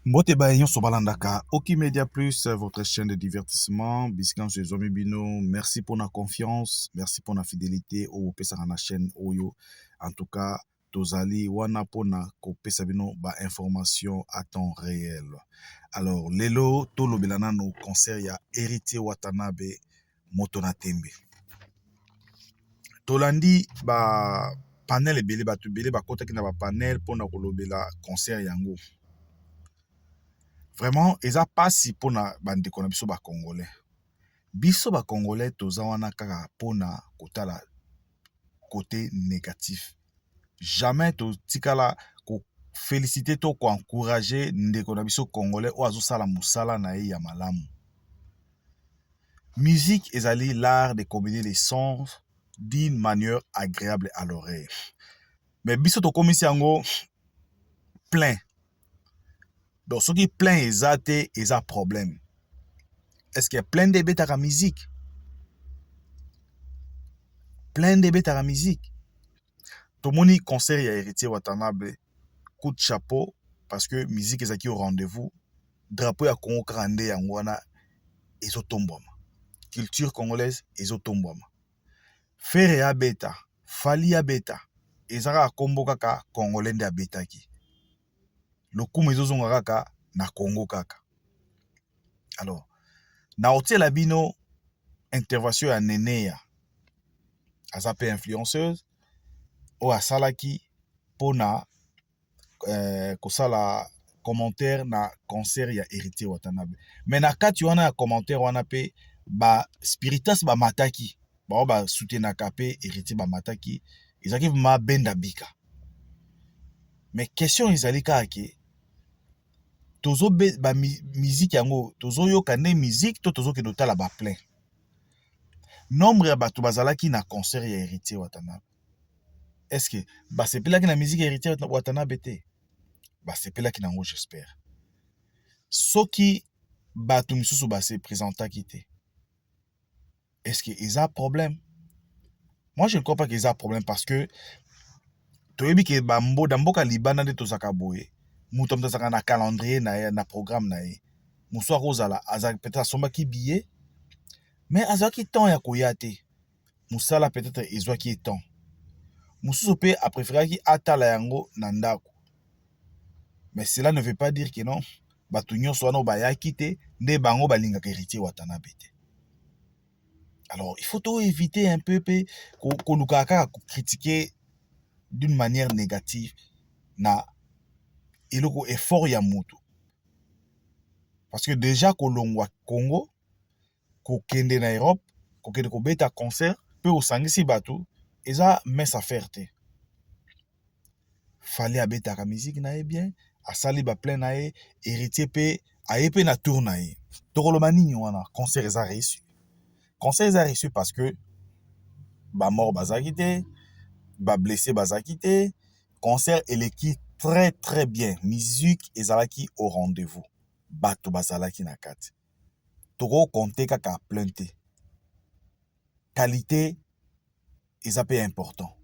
Mbote baye nyonso balandaka Oki Media Plus, votre chaîne de divertissement. Bisika nyonso ezwami bino. Merci pour la confiance, merci pour la fidélité oyo bopesaka na chaîne oyo. En tout cas, tozali wana mpona kopesa bino ba information à temps réel. Alors lelo tolobela nano concert ya Héritier Watanabe, Moto na Tembe. Tolandi ba panel ebele, bato ebele bakotaki na ba panel mpona kolobela concert yango. Vraiment eza mpasi mpona bandeko na biso bacongolais. Biso bacongolais toza wana kaka mpona kotala côté négatif. Jamais totikala koféliciter to koencourager ndeko na biso congolais oyo azosala mosala na ye ya malamu. Musique ezali l'art de combiner les sons d'une manière agréable à l'oreille, mais biso tokomisi yango plein. Donc soki plein eza te, eza problème. Est ce que plein nde ebetaka musique? Plein nde ebetaka musique? Tomoni concert ya Héritier Watanabe, coup de chapeau, parce que musique ezalaki au rendez-vous. Drapeau ya Congo kaka nde yango wana ezotombwama, culture congolaise ezotombwama. Ferre abeta, Fally abeta, eza kaka nkombo kaka congolais nde abetaki. Lokumu ezozonga kaka na Congo kaka. Alors na otiela bino intervention ya Neneya, aza mpe influenceuse, oyo asalaki mpona kosala commentaire na concert ya Héritier Watanabe. Mais na kati wana ya commentaire wana mpe baspiritas bamataki, bao basoutenaka mpe Héritier bamataki, ezalaki vraiment benda bika. Mais question ezali kaka ke tozobe bamusique yango, tozoyoka nde musique to tozokende kotala baplein? Nombre ya bato bazalaki na concert ya Héritier Watanabe, est ce que basepelaki na musique ya Héritier Watanabe te? Basepelaki nango, j'espère. Soki bato misusu base présentaki te, est ce que eza problème? Moi, je ne crois pas que eza problème, parce que toyebi ke na mboka libanda nde tozalaka boye. Moto moto azalaka na calendrier na ye, na programme na ye. Mosu akozala azalaki peut-être asombaki billet, mais azwaki temps ya koya te, mosala peut-être ezwaki ye temps. Mosusu mpe apréféraki atala yango na ndako. Mais cela ne veut pas dire que non, bato nyonso wana oyo bayaki te nde bango balingaka Héritier Watanabe te. Alors il faut to éviter un peu mpe kolukaka kaka kocritiquer d'une manière négative na eloko, effort ya motu, parce que déjà kolongwa Congo, kokende na Europe, kokende kobeta concert mpe osangisi bato, eza mince affaire te. Fally abetaka musique na ye bien, asali baplein na ye. Héritier mpe aye mpe na tour na ye. Tokoloba nini wana? Concert eza réussi. Concert eza réussi parce que bamort bazalaki te, bablessé bazalaki te. Concert eleki très très bien, musique ezalaki au rendez-vous, bato bazalaki na kati. Tokocompter kaka plein te, qualité eza mpe important.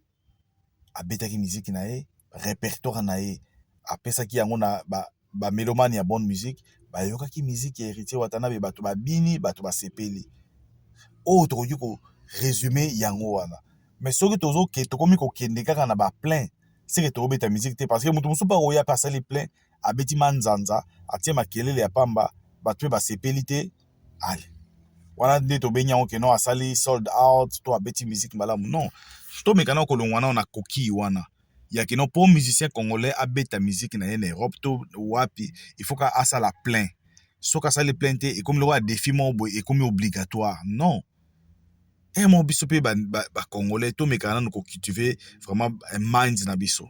Abetaki musique na ye, répertoire na ye, apesaki yango na bamélomane ya bonne musique. Bayokaki musique ya Héritier Watanabe, bato babini, bato basepeli. Oyo tokoki korésumer yango wana. Mais soki tokomi kokende kaka na baplein, seke tokobeta musique te, parce que moto mosusu mpe akoya mpe asali plein, abeti manzanza, atie makelele ya pamba, bato mpe basepeli te. Ale wana nde tobengi yango ke non, asali sold out to abeti musique malamu? Non, tomeka na kolongwa nao na koki wana ya ke non, mpo musicien congolais abeta musique na ye na Europe to wapi, il faut ka asala plein. Soki asali plein te, ekomi lokola défi moko boye, ekomi obligatoire. Non, mo biso mpe bacongolais tomekaka nanu kocultiver vraiment mind na biso,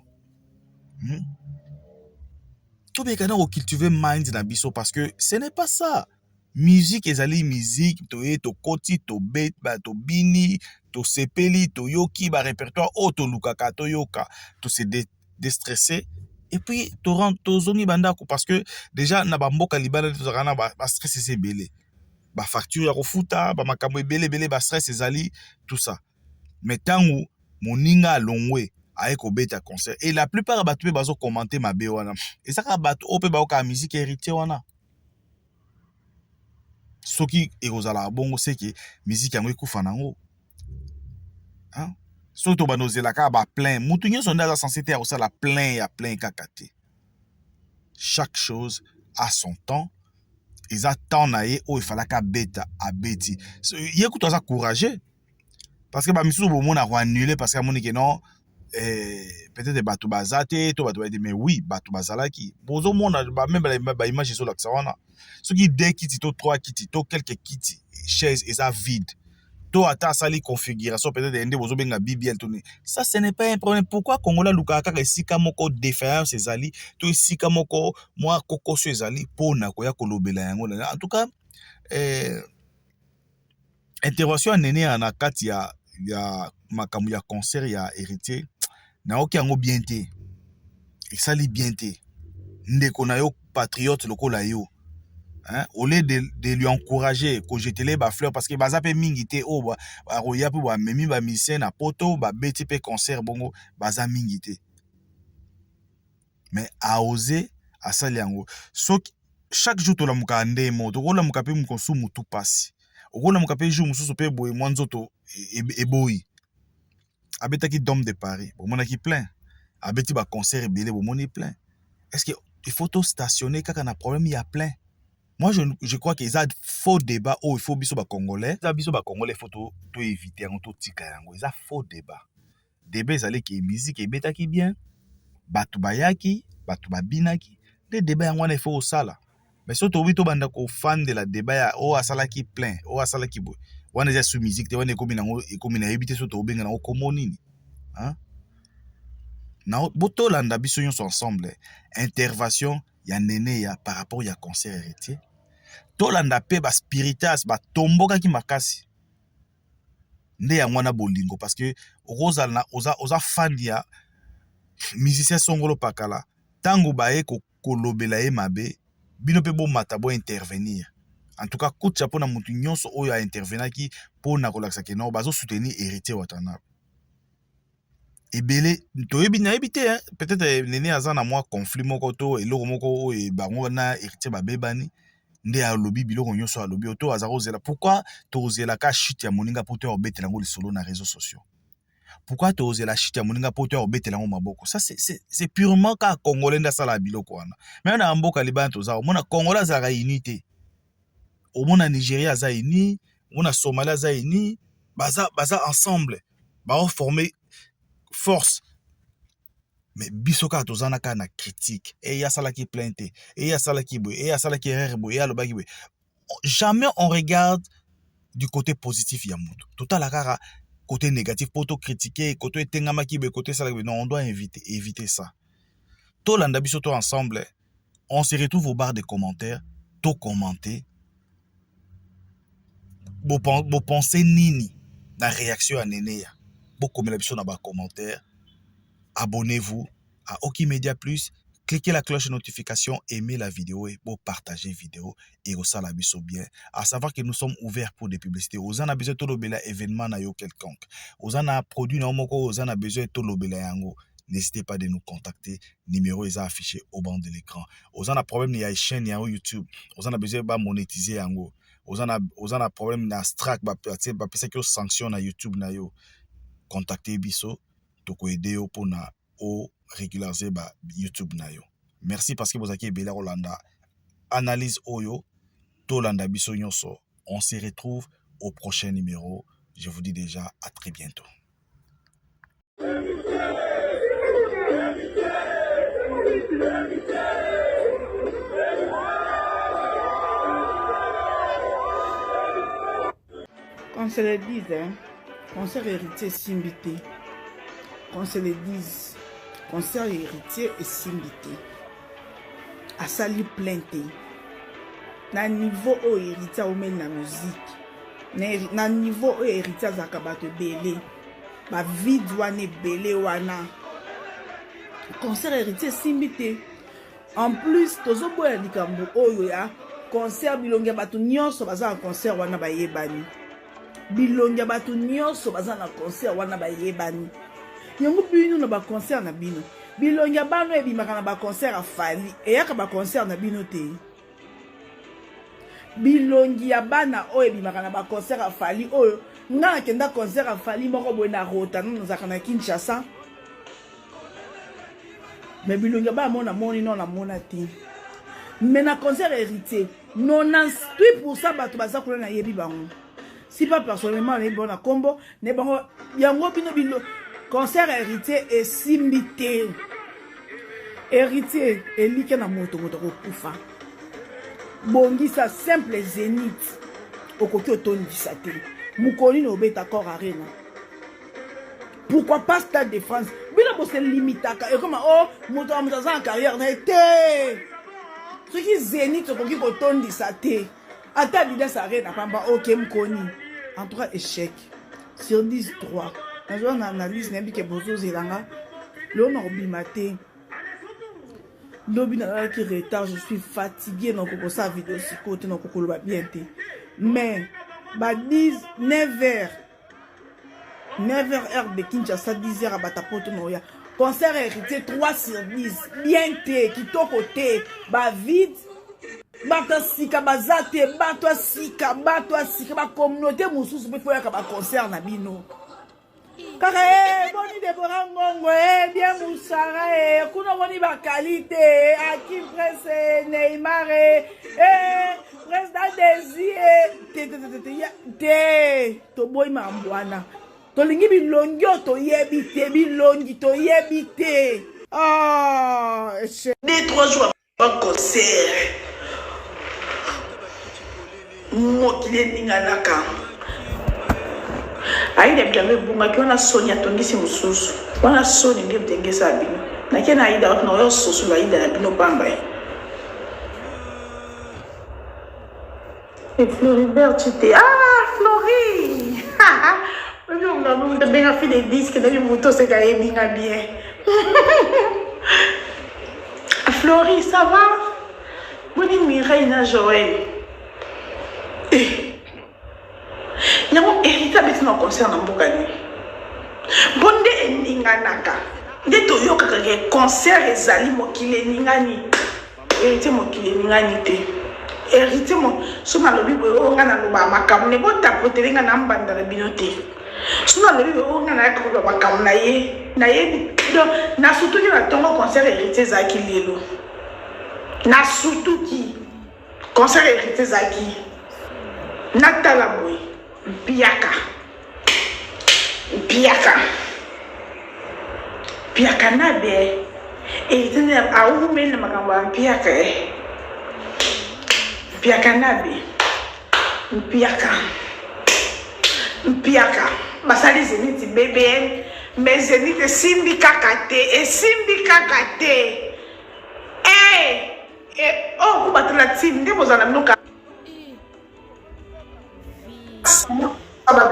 Tomeka na kocultiver mind na biso, parce que ce n'est pas ça. Musique ezali musique. Toye, tokoti, tobini, tosepeli, toyoki barépertoire oyo tolukaka toyoka, tose déstresser et puis tozongi bandako, parce que déjà na bamboka libanda tozalaka na bastress eza ebele, bafacture ya kofuta, bamakambo ebele ebele, bastress ezali, tout ça. Mais ntango moninga alongwe, Aye kobeta concert et la plupart ya bato mpe bazo commenter mabe wana eza kaka bato oyo mpe bayokaka musique ya Heritier wana. Soki ekozala bongo seke musique yango ekufa nango. Hein? Soki tobanda ozela kaka ba plein, mutu nyonso nde aza censé te ya kosala plein ya plein kaka te. Chaque chose a son temps. Eza temps na ye oyo efalaki abeta abeti. Ye kutu aza courageux parce que ba misusu bomona ko annuler parce que amoni que non eh, peut-être bato baza te to bato baye te, mais oui bato bazalaki. Bozomona ba même ba image ezolakisa wana. Soki deux kiti to trois kiti to quelques kiti chaise eza vide to ata asali configuration peut-être nde bozobenga BBL to nini, ça ce n'est pas un problème. Pourquoi Congolais alukaka kaka esika moko défaillance ezali to esika moko mwa kokoso ezali mpona koya kolobela yango? En tout cas eh, intervention ya Nene na kati ya makambo ya concert ya Héritier, nayoki yango bien te, esali bien te. Ndeko na yo patriote lokola yo, hein, au lieu de lui encourager, kojetele ba fleurs, parce que baza mpe mingi te oyo bakoya mpe bamemi ba musicien na poto babeti mpe concert bongo, baza mingi te, mais aose asali yango. Soki chaque jour tolamukaka nde mo tokolamuka mpe mokosu mutu pasi, okolamuka mpe jour mosusu mpe boye mwa nzoto eboyi. Abetaki Dôme de Paris, bomonaki plein. Abeti ba concert ebele, bomoni plein. Est-ce que il faut to stationner kaka na problème ya plein? Moi je crois que eza faux débat oyo il faut biso ba Congolais, eza biso ba Congolais, il faut to éviter yango, totika yango. Eza faux débat. Débat ezali ke musique ebetaki bien, bato bayaki, bato babinaki, nde débat yango wana il faut kosala. Mais soki tokoki tobanda kofandela débat ya oyo asalaki plein, oyo asalaki boye, wana eza su musique te, wana ekomi nango, ekomi nayebi te soki tokobenga nango kombo nini, hein? Na botolanda biso nyonso ensemble intervention ya Nene ya par rapport ya concert Héritier. Tolanda mpe ba spiritas batombokaki makasi nde yango wana bolingo, parce que okozala na oza fan ya musicien songolo pakala, ntango baye kolobela ye mabe, bino mpe bomata bo intervenir. En tout cas coup de chapeau na motu nyonso oyo aintervenaki mpona kolakisa ke non, bazosoutenir Héritier Watanabe. Ebele toyebi, nayebi te, hein? Peut-être Nene aza na mwa conflit moko to eloko moko oyo bango na Héritier babebani, nde alobi biloko nyonso alobi oyo to aza kozela. Pourquoi tozelaka chute ya moninga mpo to ya kobetela yango lisolo na réseaux sociaux? Pourquoi tozela chute ya moninga mpo to ya kobetela yango maboko? Ça c'est purement kaka Congolais nde asalaka biloko wana. Mais na mboka libanda toza omona Congolais azalaka uni te. Omona Nigeria aza uni, omona Somalie aza uni, baza ensemble, baoforme force. Mais biso kaka toza na kaka na critique: eye asalaki plein te, eye asalaki boye, eye asalaki erreur boye, eye alobaki boye. Jamais on regarde du côté positif ya moto, totala kaka côté négatif mpo tocritiquer côté etengamaki boye, côté esalaki boye. Non, on doit éviter ça. Tolanda biso to ensemble, on se retrouve au bar des commentaires, to commenter bopense nini na réaction ya Neneya. Bokomela biso na bacommentaire. Abonnez-vous à Oki Media Plus, cliquez la cloche de notification, aimez la vidéo et pour partager vidéo et osala biso bien. À savoir que nous sommes ouverts pour des publicités. Oza na besoin tolobela événement na yo quelconque, oza na produit na yo moko, oza na besoin tolobela yango, n'hésitez pas de nous contacter. Numéro est affiché au bas de l'écran. Oza na problème ya chaîne ya YouTube, oza na besoin ba monétiser yango, oza na problème na strike, bapesaki yo sanction na YouTube na yo, contacter biso, tokoaider yo mpona o régulariser ba YouTube na yo. Merci parce que bozalaki ebele kolanda analyse oyo. Tolanda biso nyonso, on se retrouve au prochain numéro. Je vous dis déjà à très bientôt. Qu'on se le dise, hein? Concert Héritier esimbi te. Qu'on se le dise, concert Héritier esimbi te. Asali plein te na niveau oyo Héritier aumeli na musique, na niveau oyo Héritier azalaka bato ebele, bavide wana ebele wana, concert Héritier esimbi te. En plus tozoboya likambo oyo ya concert, bilongi ya bato nyonso baza na concert wana bayebani, bilongi ya bato nyonso baza na concert wana bayebani. Yango bino na ba concert na bino. Bilongi ya bana oyo ebimaka na ba concert ya Fally eyaka ba concert na bino te. Bilongi ya bana oyo ebimaka na ba concert ya Fally oyo nga nakenda concert ya Fally moko boye na rota nano nazalaka na Kinshasa. Mais bilongi ya bana mona moni no namona te. Mais na concert héritier 98% bato baza kuna nayebi bango. Si pas personnellement nayebi bango na kombo, ne bango yango bino bilo concert héritier esimbi te. Héritier elike na moto moto akokufa. Bongisa simple zenith okoki otondisa te. Mokolo nini obeta Accor Arena? Pourquoi pas Stade de France? Bino bose limitaka ekoma oh moto ya moto aza na carrière na ye te. Soki zenith okoki kotondisa te. Ata Adidas Arena pamba ok mkoni. En tout cas échec. Sur 10 3. Nazwa na analyse nayebi ke bozozela nga. Lelo nakobima te. Lobi nalalaki retard, je suis fatiguée nakoki kosala video sikoyo te, nakoki koloba bien te. Mais ba 10 9 heures 9 heures heure de Kinshasa, 10 heures abata poto na oya. Concert héritier 3 sur 10. Bien te, kitoko te, ba vide. Bato ya sika baza te, bato ya sika, bato ya sika, ba communauté mosusu mpe foyaka ba concert na bino. Kaka eh boni Deborah Ngongo eh bien Musara eh kuna moni ba qualité Akim Prince eh, Neymar eh, eh président Desi eh te te te te te toboyi makambo wana. Tolingi bilongi oyo toyebi te, bilongi toyebi te. Ah, Deux, trois jours avant concert. Mokili eninganaka. Aida bilamba ebungaki wana soni atongisi mosusu wana soni nde ndenge eza bino nake na Aida wapi naoya sosola Aida na bino pamba ye. Et Floribert tu te ah Flori oyebi onga moto abenga fille de disque nayebi moto oseka ayebi nga bien Flori ça va boni Mireille na Joël eh yango héritier abeti na concert na mboka nini mpo nde eninganaka nde toyokaka ke concert ezali mokili eningani Heritier mokili eningani te. Heritier mo soki nalobi boye oyo ngai nalobaka makambo ne botapotele ngai na mbanda na bino te. Soki nalobi boye oyo ngai nayaka koloba makambo na ye nayebi donc nasutuki na ntongo concert Heritier ezalaki lelo nasutuki concert Heritier ezalaki natala boye mpiaka Mpiaka. Mpiaka nabe. Heritier nde awumeli na makambo ya mpiaka eh. Mpiaka nabe. Mpiaka. Mpiaka. Basali Zenith BBN mais Zenith esimbi kaka te, esimbi kaka te. Eh! Eh, oh, kubatela team nde bozala na bino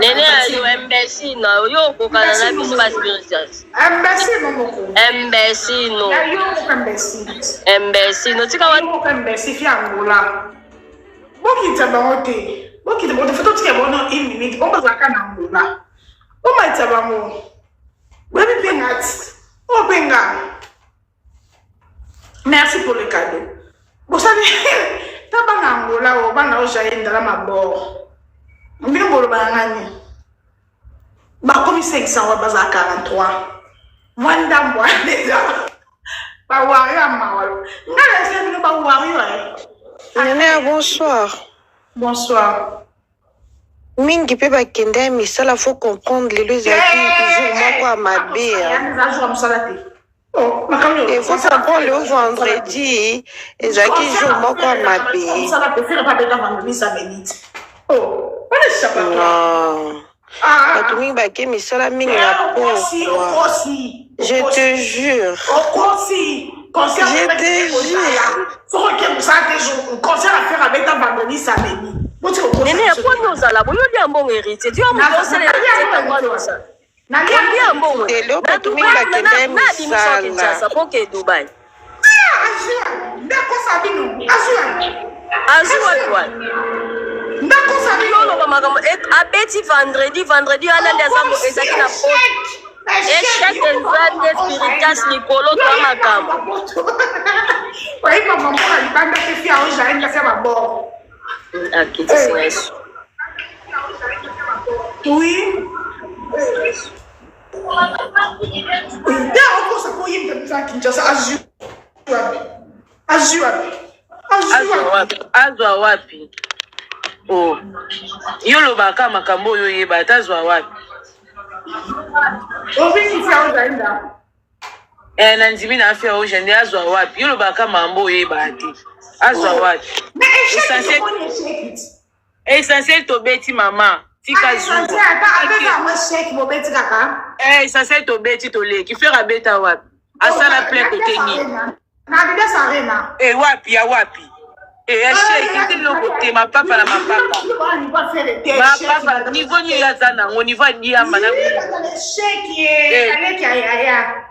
Nene yo imbécile na yo okokana na biso ba spirituals. Imbécile momoko. Imbécile no. Ya yo moko imbécile. Imbécile no tika wa. Yo moko imbécile fi Angola. Bokita bango te. Bokita bango te. Faut totika bango na une minute. Bango bazalaka na Angola. Bomatisa bango. Boyebi mpe nga ti. Oyo mpe nga. Merci pour le cadeau. Bosali ta bana Angola oyo bana oyo jaye ndala mabor. Ndenge boloba na ngani. Bakomi 500 wa baza 43. Mwa ndambo wana eza ba wario ya mawa. Ngai nayebisa bino ba wario eh. Nene, bonsoir. Bonsoir. Mingi pe bakenda ya misala faut comprendre lelo ezalaki jour moko ya mabe et faut comprendre lelo vendredi ezalaki jour moko ya mabe non bato mingi bake misala mingi na pokwa je te jure je te jure Nene ya poni ozala boyo lia mbongo héritier tu moto osalela héritier tango wana osala olia mbongo lelo na bato mingi Dubai bakenda ya na abimisa misala Kinshasa po ke Dubai azwi wapi wana yo oloba makambo abeti vendredi vendredi wana nde aza ezalaki na Échec eza te spiritas likolo to makambo. Oyebi mama moko libanda te fi aoja jael kasi mabor. Akitisi na Yesu. Oui. Nde okosa ko yimba mza Kinshasa azwi wapi? Azwi wapi? Azwa wapi? Azwa wapi? Oh. Yo lobaka makambo oyo oyeba ata azwa wapi? Eh, na ndimi na afia oje nde azwa wapi? Yo lobaka makambo oyo oyeba te. Azwa oh. wapi? Essentiel Essentiel tobeti mama. Tika zuwa. Eh, essentiel tobeti toleki. Ferre abeta wapi? Asala plein kote nini? Na Adidas Arena. Eh, wapi ya wapi? Eh, ya sheki te loko te mapapa na mapapa. Mapapa niveau nini aza nango niveau ya diamba na. Sheki eh, aleki ya yaya.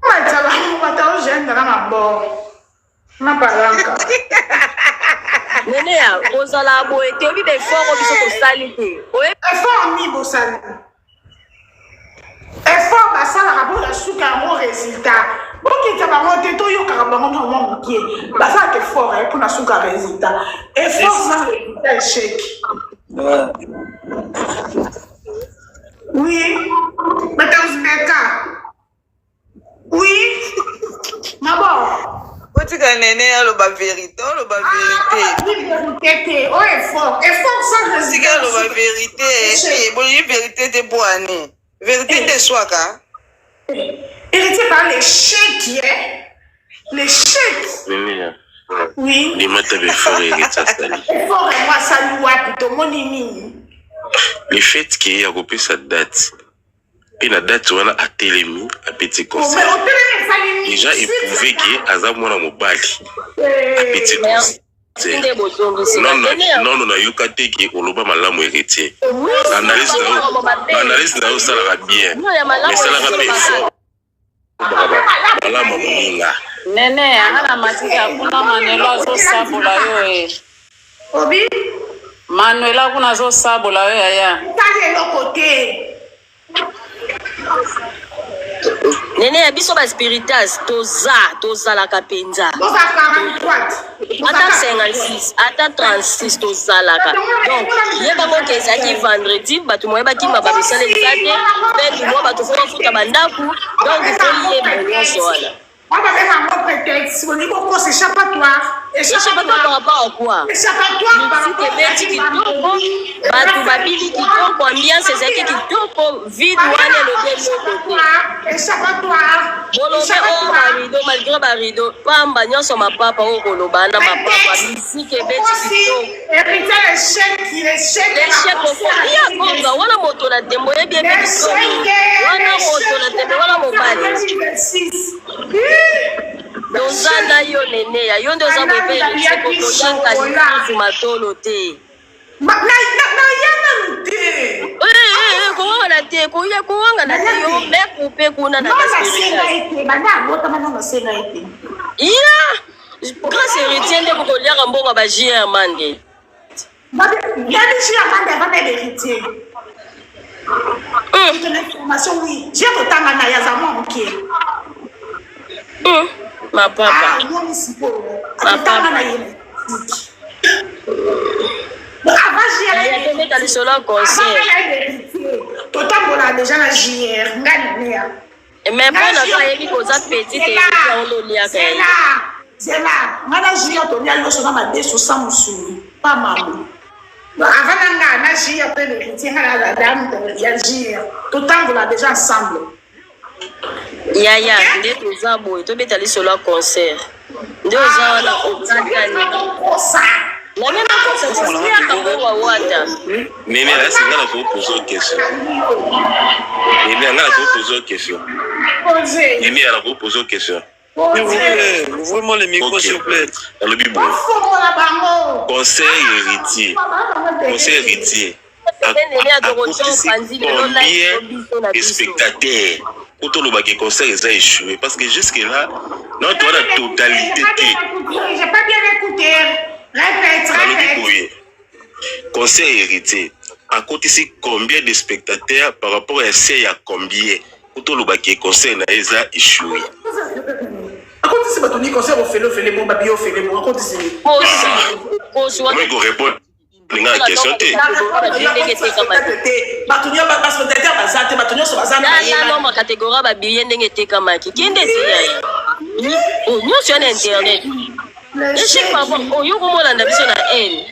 Matala, matala, j'aime dans ma bord. Mabalanka. Neneya kozala boye te oyebi baeffort oyo biso tosali te effort nini bosali effort basalaka mpo na suka yango résultat bokita bango te toyokaka bango na mwa mokie basalaka effort eh, mpo na suka résultat effort na résultat échec oui batauzbeka Oui. Mabo. Botika nene aloba verite, oloba ah, verite. Verite te, oh effort, effort sans résultat. Tika aloba verite, eh, bolingi verite te po ani. Verite nde eswaka. Héritier par l'échec, eh? L'échec. Nene. Oui. Limata befort héritier asali. Effort yango asali wapi tomoni nini? Le fait que ya kopesa date Pe na date wana atelemi abeti concert. Dejà eprouve que aza mwana mobali. Abeti concert. Nano nayoka te ke oloba malamu heritier. Analyse na yo, analyse na yo osalaka bien. Mais salaka pe effort. Malamu moninga. Nene, anga na matika kuna Manuela azosabola yo e. Obi? Manuela kuna azosabola yo yaya. Tali eloko te. Nene ya biso ba spiritas toza tozalaka mpenza ata 56 ata 36 tozalaka donc yeba ngo ke ezalaki vendredi bato moye bakima bamisala eza te mpe du mois bato fo bafuta bandako donc fo yeba nyonso wana Wana babenga yango prétexte, bolingi bokosa échappatoire. Échappatoire par rapport à quoi? Échappatoire par rapport ebeti kitoko, bato babili kitoko, ambiance ezalaki kitoko, vide wana elobi eloko te. Échappatoire. Bolobi o oh, barido malgré barido pamba nyonso mapapa oyo koloba na mapapa misiki ebeti kitoko. Héritier l'échec, l'échec. L'échec okolia bonga wana moto na tembo oyebi ebe kitoko. Wana moto na tembe wana mobali. Toza na yo neneya yo nde oza boye mpe héritier kotoyaka lisusu matolo te. Naya nanu te. Kowangana te koya kowangana te yo mekupe kuna na ya Grâce héritier nde bokoliaka mbongo ya ba JR Mande. Yabi JR Mande avant d'être héritier. Ton information oui. J'ai kotanga na ya za mwa mokie. Ma papa. Ah, omoni sikoyo. Akotanga na ye. Avant JR. Tobeta lisolo ya concert. Totambola déjà na JR ngai na nea. Mais mpo na nga ayebi koza petit te yango nde oliaka ye. Zela zela nga na jia tolia loso na madesu sans musuni pa mamu avant na nga na jia pe l'héritier nga na la dame ya jia totambola déjà ensemble. Yaya nde toza boye tobeta lisolo ya concert nde oza wana okatani name nakosa tisiaka mbongo wata. Nene nasi nga nako poser yo question. Nene nga nako poser yo question. Nene nako poser yo question. S'il vous plaît, ouvrez-moi le micro, Ok. s'il vous plaît. Nalobi boye. Conseil héritier. Conseil héritier. Akotisi combien de spectateurs po toloba ke concert eza échoué parce que jusque là na toa na totalité te. Nalobi boye concert héritier akotisi combien de spectateurs par rapport ya se ya combien po toloba ke concert na ye eza échoué. Akotisi bato ni concert ofele ofele bon babiye ofele bon akotisi. Okoki korepondre nga na question te. Bato nyonso ba spectateur baza te bato nyonso baza na bayeba. Nombre catégorie ba billet ndenge etekamaki kende te ya ye oh, nyonso ya na internet échec par rapport oyo oh, komolanda biso na haine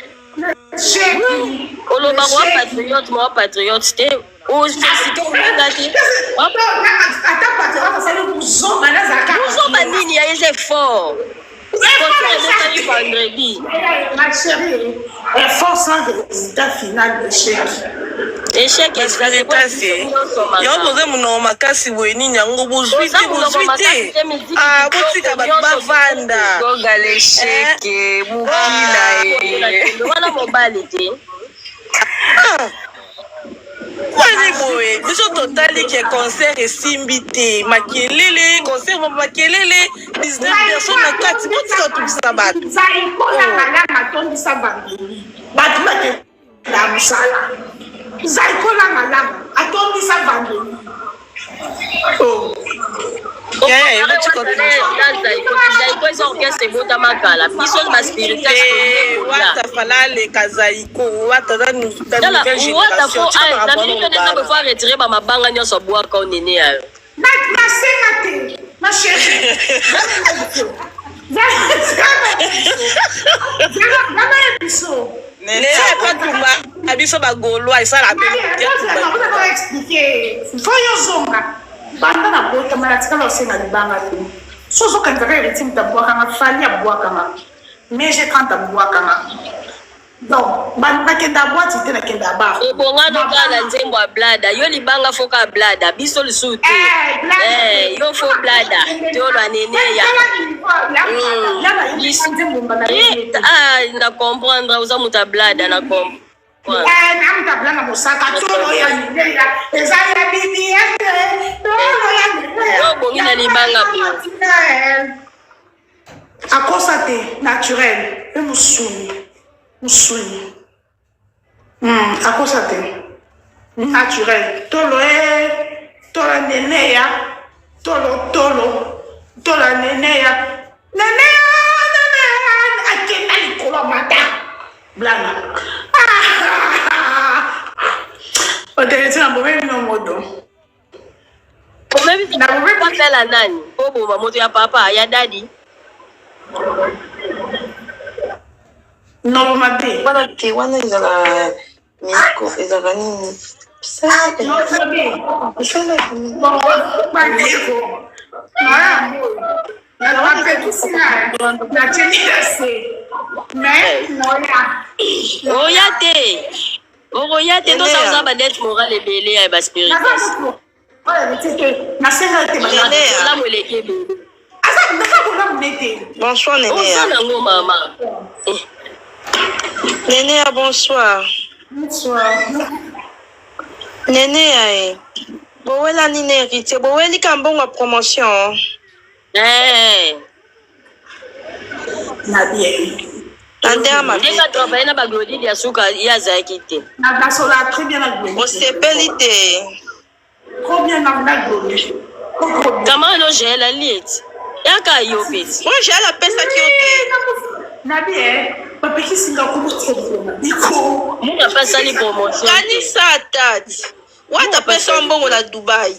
olobaka wa patriote ma wa patriote te ofélicité obenga te buzoba nini ya eza effort concert ebetami vendredi Ma chérie, effort sans résultat final, échec. Échec ezali Spiritas yango boza monoko makasi boye nini yango bozwi te bozwi te ah, botika bato bavanda Goga l'échec mukila ye wana mobali te ah. Kwani boye biso totali ke concert esimbi te makelele concert makelele 19 personnes na kati botika kotungisa bato atondisa vandeli bato bakenda mosala zaikola malamu atondisa vandeli Zaiko eza orchestre ebotama kala biso ba spiritas wata fala aleka zaiko wata na nouvelle génération na minute wana eza bofo retire ba mabanga nyonso abwaka onene yayo nasenga te ma chérie biso nene apatumba biso ba gaulois esala pe fo yo zonga banda na botama natikala osenga libanga te so ozokanisa kaka héritier moto abwakanga fali abwakanga mais je 30 abwakanga donc nakenda boite te nakenda bar ebongano kaka na nzembo ya blada yo libanga fo kaka blada biso lisusu te eh, yo fo blada tolwa neneya mm. ah, na comprendre oza moto ya blada na comprendre eh, namuta blana mosaka tolo ya neneya eza ya bibi ete tolo ya neneya obongi na libanga bo akosa te naturel pe musuni musuni hmm, akosa te naturel tolo e tolo neneya tolo tolo tolo neneya neneya neneya akenda likolo mata blana oteleti na bomemi no modo Omemi nani? Oboma moto ya papa ya dadi. Noboma te. Wana te wana ezala miko ezalaka nini? Oya te. Okoya te ndosa oza ba dette morale ebele ya ba spiritas. Bolamu eleki ebele. Bonsoir Neneya. Oza nango mama. Eh. Neneya bonsoir. Bonsoir. Neneya eh. Bowela nini héritier? Boweli ka mbongo ya promotion. Eh. Na bien. Na ndenge mabe. Ndenge atravaille na ba Glody ya suka ye azalaki te. Na nasola très bien na Glody. Osepeli te. Trop bien na na Glody. Kama no Jael alieti. Yaka yo peti. Oyo Jael apesaki yo te. Na bien. Bapekisi nga kobotela biko. Munga apesali promotion. Kanisa tati. Wata apesa mbongo na Dubai.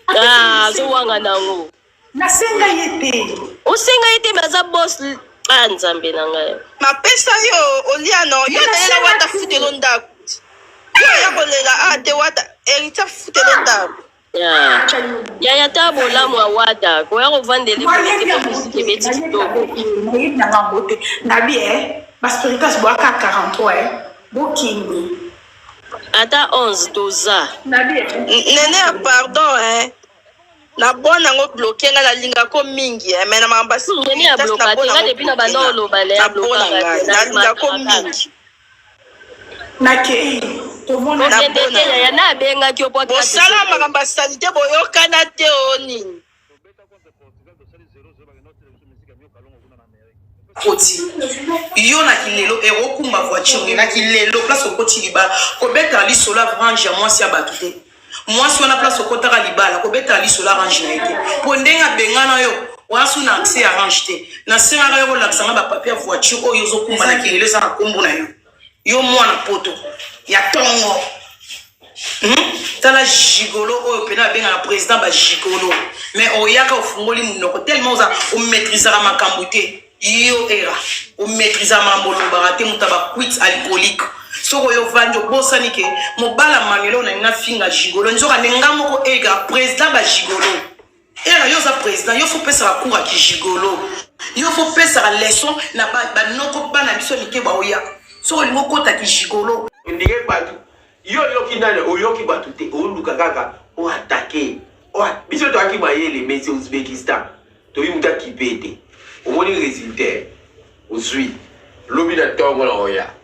Ah, azowanga nango. Nasenga ye te. Osenga ye te mais aza boss ah nzambe na ngai. Mapesa yo olia no yo nalela wata futelo ndako. Yo ya kolela ah te wata heritier futelo ndako. Yaya ta bolamu ya wata koya kovandela ebongi te po miziki ebeti kitoko. Nayebi na ngambo te nabi eh ba spiritas boaka 43 eh bokende. Ata 11 toza. Nabi eh. Nene ya pardon eh. Na bon nango bloque nga na linga ko mingi eh, mais na makambo ya Nene spiritas na abloka bon te nga nango depuis na bloque banda nga oloba naye na bon na ablokaka ngai te na linga ko na mingi. Nakei. Kokende te yaya na abengaki yo po Bosala makambo ya salite boyokana te o nini? Koti yo na kilelo ero okumba voiture na kilelo place okoti libala kobetaka lisolo ya range ya mwasi ya bato te mwasi wana place okotaka libala kobetaka lisolo ya range na ye te mpo ndenge abengana yo wana su na accès ya range te nasengaka yo kolakisa nga bapapier ya voiture oyo ozokumba na kilelo eza na nkombo na yo yo mwana poto ya tongo Hmm? tala gigolo oyo pena abengaka président ba gigolo mais oyaka ofungoli monoko tellement oza omaîtrisaka makambo te yo era omaîtrisaka makambo olobaka te moto ya baquite alcoolique soki oyo ovandi obosani ke mobala manuel oyo nalingi nafinga gigolo nzoka nde nga moko ega président ba gigolo Era yo oza president yo faut pesaka cours ya kigigolo yo faut pesaka leçon na banoko bana biso mike baoya soki olingi okota kigigolo. Ondire batu yo oyoki nani oyoki batu te oluka kaka o attaque biso toyaki mayele mais c'est Ouzbekistan toyi mutu akipe te omoni resultat ozui lobi na tongo na oya.